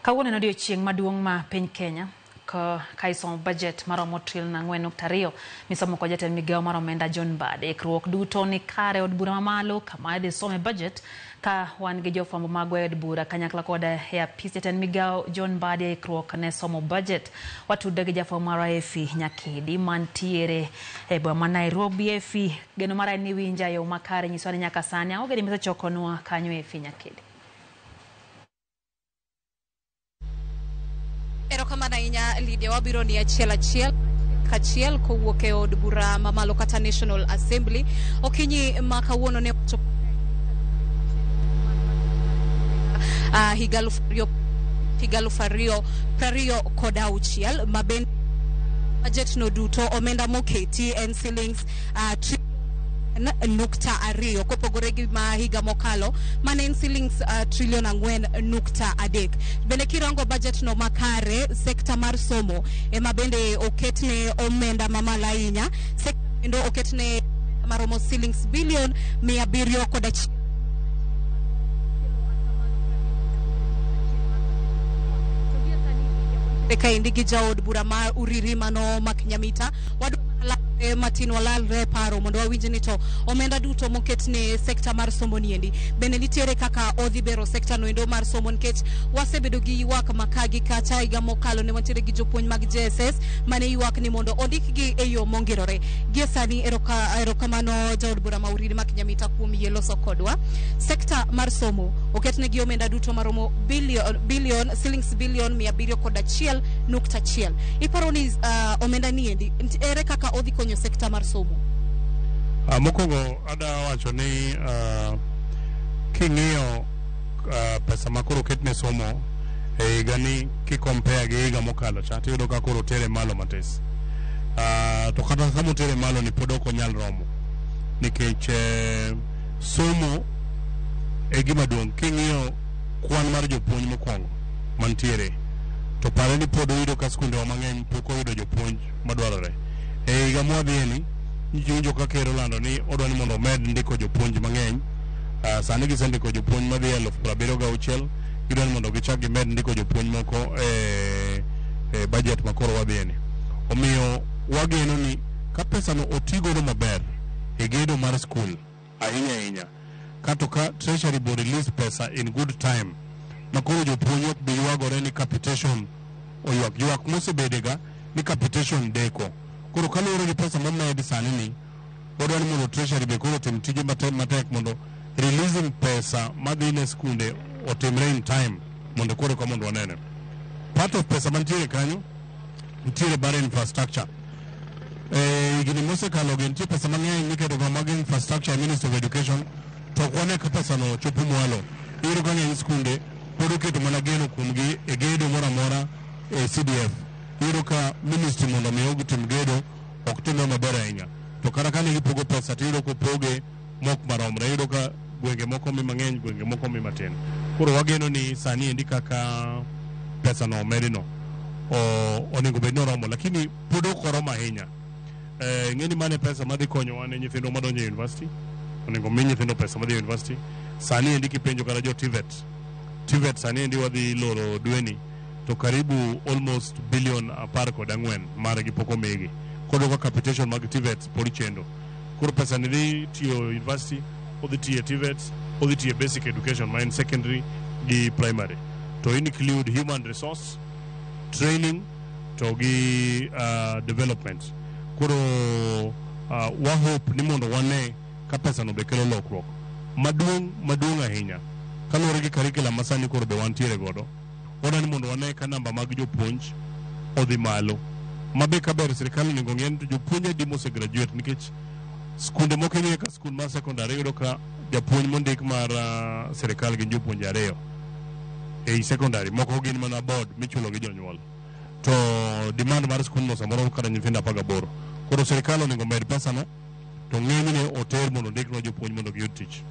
Kawuono en odiochieng' maduong' ma piny Kenya ka isomo budget maromo trilion 4.2 misomo kod jatend migawo mar omenda John Mbadi. Ikruok duto ni kare od bura mamalo kama idhi some budget ka wan gi jofwambo magwa e od bura kanyakla kod e apis jatend migawo John Mbadi e ikruok ne somo budget. Watudre gi jafwambo marwa Efi Nyakedi mantiere e boma ma Nairobi. Efi, geno mara en ni iwinja e yo makare, nyiswa ni nyaka sani ang'o gini misechokonwa kanyo Efi Nyakedi? Erokamano ahinya Lydia, wabiro ni achiel achiel kachiel kowuok e od bura mamalo kata National Assembly. Okinyi ma kawuono ne higa 2026 ma bende budget no duto omenda moketi en shillings 4.2 kopogore gi ma higa mokalo mane en shillings trilion 4.3. Bende kirango budget no makare, sekta mar somo ema bende oketne omenda mamalo ahinya. Sekta kendo oketne maromo shillings bilion 701. Kaendi gi jaod bura ma Uriri mano Mak Nyamita wadwa matin walalre paro mondo wawinj ni to omenda duto moket ne sekta mar somo niendi bende nitiere kaka odhi bero sekta no endo mar somo, nikech wasebedo gi ywak maka gi kacha. Higa mokalo ne wantiere gi jopuonj mag JSS mane ywak ni mondo ondikgi e yo mongirore. Gie sani erokamano jaod bura ma Uriri Mak Nyamita kuom yie loso kodwa. Sekta mar somo oketnegi omenda duto maromo billion shillings bilion 701.1. Iparo ni omenda niendi ere kaka odhi konyo sekta mar somo? Mokwongo ada wacho ni king'iyo pesa ma koro oket ne somo e higa ni ki compare gi higa mokalo cha, tiyudo ka koro otere malo matis. To kata kama otere malo ni pod ok onyal romo nikech somo e gima duong'. King'iyo kwan mar jopuonj mokwongo mantiere, to pare ni pod oyudo ka skundewa mang'eny pok oyudo jopuonj madwarore. E higa mwadhiye ni nyicha ka ker olando ni odwa ni mondo omed ndiko jopuonj mang'eny. Sani gisendiko jopuonj madhi 76,000. Gidwa ni mondo gichak gimed ndiko jopuonj moko e budget ma koro wadhiye ni. Omiyo wageno ni ka pesa no oti godo maber e gedo mar skul ahinya ahinya, kato ka Treasury bo release pesa in good time ma koro jopuonj ok bi ywagore ni capitation oywak ywak mosebedega ni capitation deko. Koro kaluwore gi pesa momed sani ni, wadwa ni mondo Treasury be koro otim tije matek matek mondo releasing pesa madhi ne skunde otimre in time, mondo koro ka mondo wanene part of pesa mantiere kanyo nitiere bar infrastructure. Higni mosekalo gi nitie pesa mang'eny miketo ga mag infrastructure e Ministry of Education, to ok wane ka pesa no chopo mwalo. Iyudo ka ng'eny skunde pod oketo mana geno kuomgi e gedo moro amora e CDF. Iyudo ka ministry mondo mi otim gedo ok time maber ahinya, to kata kane gipogo pesa to iyudo kopoge mok maromre. Iyudo ka gwenge moko mi mang'eny, gwenge moko mi matin. Koro wageno ni sani endi kaka pesa no omedino onego bed ni oromo, lakini pod ok oromo ahinya. Ing'e ni mano e pesa madhi konyowa ne nyithindwa madonjo e university. Onego mi nyithindo pesa madhi e university. Sani endi kipenjo kata jo TVET, TVET sani endi wadhi loro dweni to karibu almost billion 14 margi pok omigi. Koro ka capitation mag TVET pod chendo. Koro pesa ni dhi tiyo university, odhi tiyo e TVET, odhi tiyo e basic education ma en secondary gi primary, to include human resource training to gi development. Koro wa hope ni mondo wane ka pesa no be kelo lokruok maduong' maduong' ahinya kaluwore gi curriculum ma sani koro be wantiere godo. Wadwa ni mondo wane ka namba mag jopuonj odhi malo mabe kaber. Sirikal onego ng'e ni to jopuonj adi mose graduate, nikech skunde moko ing'eyo ka skul mar secondary iyudo ka japuonj mondik mar sirikal gin jopuonje ariyo ei secondary, moko gin mana board michulo gi jonyuol, to demand mar skundno samoro kata nyithindo 18. Koro sirikal onego med pesa no to ng'enyne oter mondo ondiknwa jopuonj mondo giyud tich.